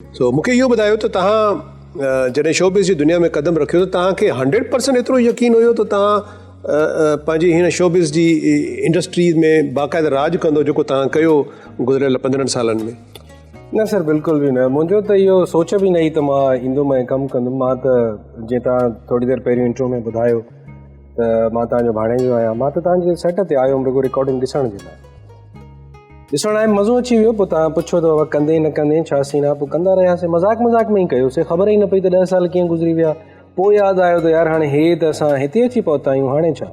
سو مون کي اهو ٻڌايو ته توهان جڏهن شوبز جي دنيا ۾ قدم رکيو ته توهان کي هنڊريڊ پرسنٽ ايترو يقين هيو ته توهان پنهنجي هن شوبز جي انڊسٽري ۾ باقاعده راڄ ڪندو جيڪو توهان ڪيو گذريل پندرهن سالن ۾؟ نه سر بلڪل به نه منهنجو ته اهو سوچ به نه هئي ته مان ايندم ۽ ڪم ڪندم مان ته جيئن توهان ٿوري دير پهريون انٽرو ۾ ٻڌايو ته مان توهان جو ڀاڻيجو آهيان مان ته توهان جي سيٽ تي آيو هيم رڳو رڪارڊنگ ڏسڻ جي لاء ڏسڻ آيم مزو اچي ويو پوء توهان پڇيو ته بابا ڪندين نه ڪندين ڇا سين آ پوء ڪندا رهياسين مذاق مذاق ۾ ئي ڪيوسين خبر ئي نه پئي ته ڏهه سال ڪيئن گذري ويا پوء ياد آيو ته يار هاڻي هي ته اسان هتي اچي پهتا آهيون هاڻي ڇا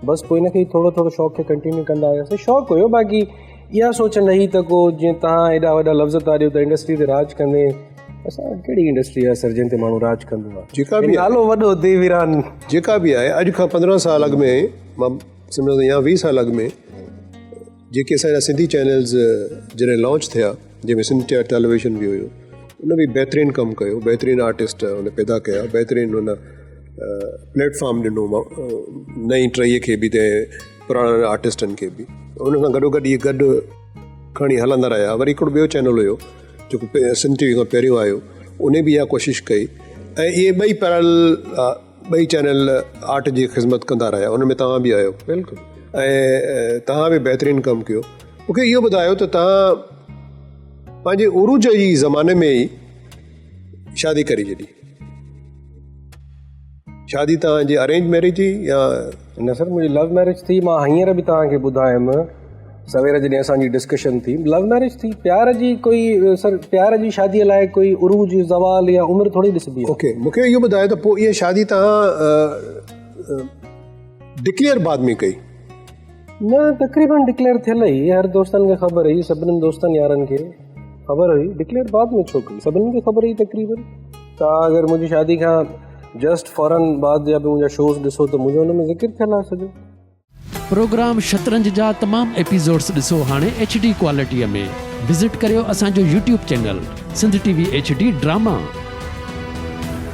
بس پوء ان کي ٿورو ٿورو شوق کي ڪنٽينيو ڪندا آياسين شوق هيو باقي اها سوچ نه هئي ته ڪو جيئن توهان ايڏا وڏا لفظ ٿا ڏيو ته انڊسٽري تي راڄ ڪندي اسان وٽ ڪهڙي انڊسٽري آهي سر جنهن تي ماڻهو راڄ ڪندو آهي جيڪا به نالو وڏو the ويران جيڪا به آهي اڄ کان 15 سال اڳ ۾ مان سمجهان ٿو يا 20 سال اڳ ۾ جيڪي اسان جا سنڌي چينلز جڏهن لانچ ٿيا جنهن ۾ سنڌ ٽيليويزن به هيو ان به بهترين ڪم ڪيو بهترين آرٽسٽ ان پيدا ڪيا بهترين ان پليٽ فارم ڏنو نئين ٽهي کي به ته پراڻن آرٽسٽن کي به ان سان گڏو گڏ اهي گڏ کڻي هلندا رهيا وري هڪڙو ٻيو چينل هيو جيڪو سنڌ ٽي وي کان پهريون آيو ان به اها ڪوشش ڪئي ۽ اهي ٻئي پيرل ٻئي چينل آرٽ جي خدمت ڪندا رهيا ان ۾ توهان به آيو بلڪل ۽ توهان به بهترين ڪم ڪيو مونکي اهو ٻڌايو ته توهان پنهنجي عروج جي زماني ۾ ئي شادي ڪري ڇڏي شادي توهان جي ارينج ميريج هئي يا؟ نه سر منهنجي لو ميريج ٿي مان هينئر به توهان کي ٻڌايم سوير جڏهن اسان جي ڊسڪشن ٿي لو ميريج ٿي پيار جي ڪوئي سر پيار جي شادي لاء ڪوئي عروج زوال يا عمر ٿوري ڏسبي آهي. اوڪي مون کي اهو ٻڌايو ته پوء اها شادي توهان ڊڪليئر بعد ۾ ڪئي؟ نه تقريبن ڊڪليئر ٿيل هئي هر دوستن کي خبر هئي سڀني دوستن يارن کي خبر هئي ڊڪليئر بعد ۾ ڇو ڪئي سڀني کي خبر هئي تقريبن توهان اگر منهنجي شادي کان جسٽ فورن بعد جا به منهنجا شوز ڏسو ته منهنجو ان ۾ ذڪر ٿيل آهي سڄو. پروگرام شطرنج جا تمام ايپيسوڊس ڏسو هاڻي ايڇ ڊي ڪوالٽيء ۾ وزٽ ڪريو اسان جو YouTube channel Sindh T V H D drama.